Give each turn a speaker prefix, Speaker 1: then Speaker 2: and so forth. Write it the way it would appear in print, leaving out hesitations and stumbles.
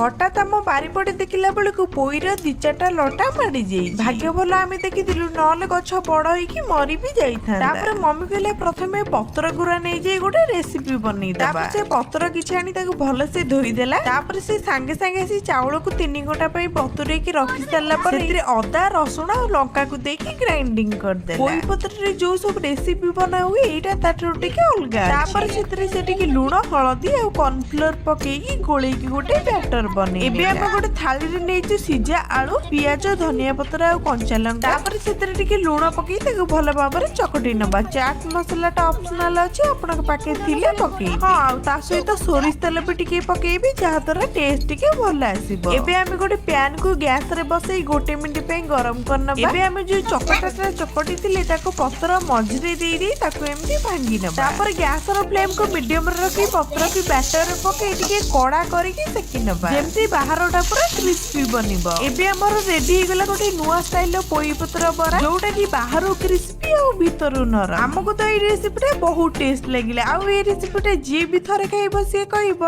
Speaker 1: ହଠାତ୍ ଆମ ବାରିପଟେ ଦେଖିଲା ବେଳକୁ ପୋଇର ଦି ଚାରିଟା ଲଟା ମାଡି ଯାଇଛି। ଭାଗ୍ୟ ଭଲ ଆମେ ଦେଖିଥିଲୁ, ନହେଲେ ଗଛ ବଡ ହେଇକି ମରି ବି ଯାଇଥାନ୍ତା। ତାପରେ ମମି କହିଲେ, ପ୍ରଥମେ ପତ୍ର ଗୁରା ନେଇଯାଇ ଗୋଟେ ରେସିପି ବନେଇ। ତାପରେ ସେ ପତ୍ର କିଛି ଆଣି ତାକୁ ଭଲସେ ଧୋଇଦେଲା। ତାପରେ ସେ ସାଙ୍ଗେ ସାଙ୍ଗେ ସେ ଚାଉଳକୁ 3 ଘଣ୍ଟା ପାଇଁ ବତୁରେଇକି ରଖି ସାରିଲା ପରେ ସେଥିରେ ଅଦା, ରସୁଣ ଆଉ ଲଙ୍କାକୁ ଦେଇକି ଗ୍ରାଇଣ୍ଡିଙ୍ଗ କରିଦେଲା। ପୋଇ ପତ୍ରରେ ଯୋଉ ସବୁ ରେସିପି ବନା ହୁଏ, ଏଇଟା ତାଠାରୁ ଟିକେ ଅଲଗା। ତାପରେ ସେଥିରେ ସେ ଟିକେ ଲୁଣ, ହଳଦୀ ଆଉ କର୍ନଫ୍ଲୋର ପକେଇକି ଗୋଳେଇକି ଗୋଟେ ବ୍ୟାଟର ବନେଇ। ଏବେ ଆମେ ଗୋଟେ ଥାଳିରେ ନେଇଛୁ ସିଝା ଆଳୁ, ପିଆଜ, ଧନିଆ ପତ୍ର ଆଉ କଞ୍ଚା ଲଙ୍କା। ତାପରେ ସେଥିରେ ଟିକେ ଲୁଣ ପକେଇ ତାକୁ ଭଲ ଭାବରେ ଚକଟି ନବା। ଚାଟ୍ ମସଲାଟା ଅପସନାଲ ଅଛି, ଆପଣଙ୍କ ପାଖରେ ଥିଲେ ପକେଇ। ହଁ, ଆଉ ତା ସହିତ ସୋରିଷ ତେଲ ବି ଟିକେ ପକେଇବି, ଯାହା ଦ୍ୱାରା ଟେଷ୍ଟ ଟିକେ ଭଲ ଆସିବ। ଏବେ ଆମେ ଗୋଟେ ପ୍ୟାନ କୁ ଗ୍ୟାସ ରେ ବସେଇ ଗୋଟେ ମିନିଟ ପାଇଁ ଗରମ କରିନବା। ଏବେ ଆମେ ଯୋଉ ଚକଟାଟା ଚକଟି ଥିଲେ, ତାକୁ ପତ୍ର ମଝିରେ ଦେଇ ଦେଇ ତାକୁ ଏମିତି ଭାଙ୍ଗି ନବା। ତାପରେ ଗ୍ୟାସ ର ଫ୍ଲେମ କୁ ମିଡିୟମ ରେ ରଖି ପତ୍ରକୁ ବ୍ୟାଟର ପକେଇ ଟିକେ କଡା କରିକି ସେକି ନବା, ଯେମିତି ବାହାରଟା ପୁରା କ୍ରିସ୍ପି ବନିବ। ଏବେ ଆମର ରେଡି ହେଇଗଲା ଗୋଟେ ନୂଆ ଷ୍ଟାଇଲ ର ପୋଇ ପତ୍ର ବରା, ଯୋଉଟା କି ବାହାରୁ କ୍ରିସ୍ପି ଆଉ ଭିତରୁ ନରମ। ଆମକୁ ତ ଏଇ ରେସିପିଟା ବହୁତ ଟେଷ୍ଟ ଲାଗିଲା ଆଉ ଏଇ ରେସିପିଟା ଯିଏ ବି ଥରେ ଖାଇବ, ସିଏ କହିବ।